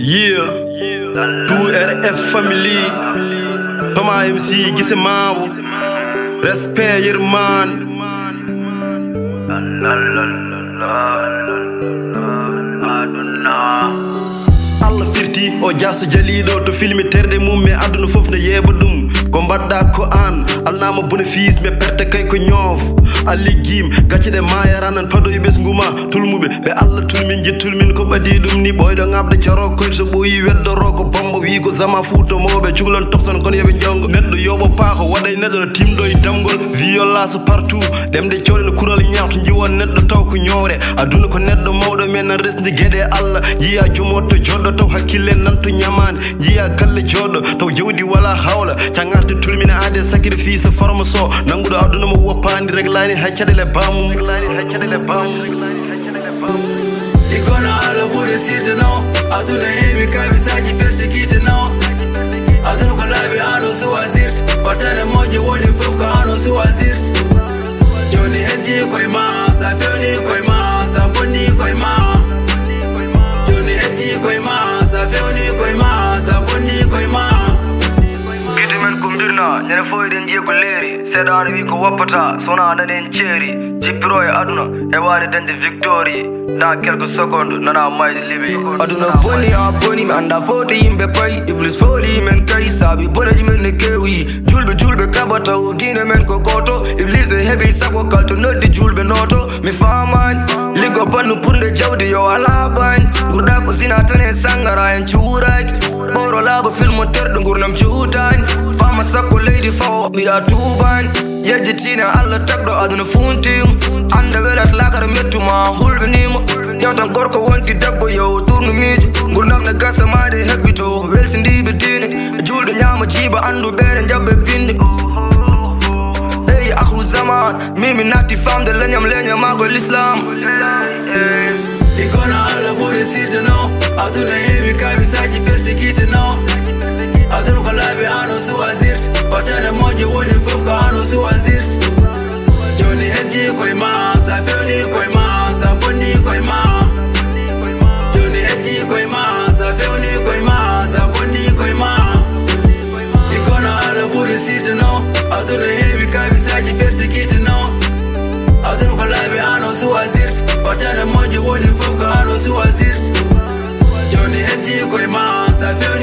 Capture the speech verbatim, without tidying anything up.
Yeah, two R F family, Thomas M C, Gise Maabo, respect, yirmande. Allah firti o jaaso jaliiɗo to filmi terɗe mum e aduna fof ne yeeɓa ɗum. Ko mbaɗɗa ko an alnama bénéfice, mais perte kay ko ñoof. A liggim gacce ɗe maaya ranan padoye ɓesngu ma. Tulmuɓe ɓe Allah tulmin, je tulmin ko ɓadi ɗum ni. Ɓooyɗo ŋabde caro koyto so ɓooyi weddoro ko Bamba wi ko zama fuutomooɓe cukalon toksan kono yoɓe jongo. Neɗɗo yoɓo paako waɗay neɗɗo no timɗo e damgol. Violence partout, ɗemɗe cewɗe no kural ñaawto jiwon neɗɗo taw ko ñoowre. Aduna ko neɗɗo mawɗo men nan resdi geɗe Allah. Jiya jomotto joɗɗo taw hakkille nanto ñamaande. Jiya galle joɗɗo taw jawdi wala hawla. Caŋarde tulmina ade sacrifice forme so. Nannguɗo aduna mo woppaani reglani hay caɗele bamum. Ikono Allah ɓuri sirde no. Aduna heewi kawisaji persécuté no. Aduna ko laabi ano choisir. Battane moƴƴo woni fof ko ano choisir. Joni heddi koye ma, sa fewni koye ma, sa bonni koye ma. Joni heddi koye ma, sa fewni koye ma, sa bonni koye ma. Gite men ko mbirna, ñande fof eɗen njiya ko leeri. Seeɗaano wi ko woppata, so wona nani en ceeri. Jippiro e aduna, e waade dañde victory. Dans quelques secondes, nana mayde liɓi. Aduna boni, a boni, mi annda fowde yimɓe payi. Iblis fooli men kay, saabi boneji men ne keewi. Julɓe, julɓe kaɓata o diine men ko gooto. Iblis e heɓi sago kala to noddi julɓe nooto. Mi faamaani. Liggo bannu purde jawdi yo alaa baani. Ngurda ko zina tan e sangara en cuuraaki. Ɓoro laaɓa filmo terɗo ngurnam juutaani. Faama sakko leydi fawo mbiɗa tuubaani. Yejjitiina Allah tagɗo aduna funtiima. Annda welat lakara mettuma hulɓiniima. Yewtan gorko wonti debbo yo turnu miijo. Ngurnam ne gasa maade hebbito welsindiiɓe diine. Julɗo ñaama jiiba anndu ɓeere jabbe binde. Eyi akhru zaman, mimi natti famde leñam leñamago l'islam. Ikono Allah ɓuri sirde no. Aduna heewi kawisaji persécuté no. Aduna ko laabi ano choisir. Battane moƴƴo woni fof ko ano choisir. Joni heddi koye ma, sa fewni koye ma, sa bonni koye ma. Joni heddi koye ma, sa fewni koye ma, sa bonni koye ma. Ikono Allah ɓuri sirde no. Aduna heewi kawisaji persécuté no. Aduna ko laabi ano choisir. Battane moƴƴo woni fof ko ano choisir. Joni heddi koye ma, sa fewni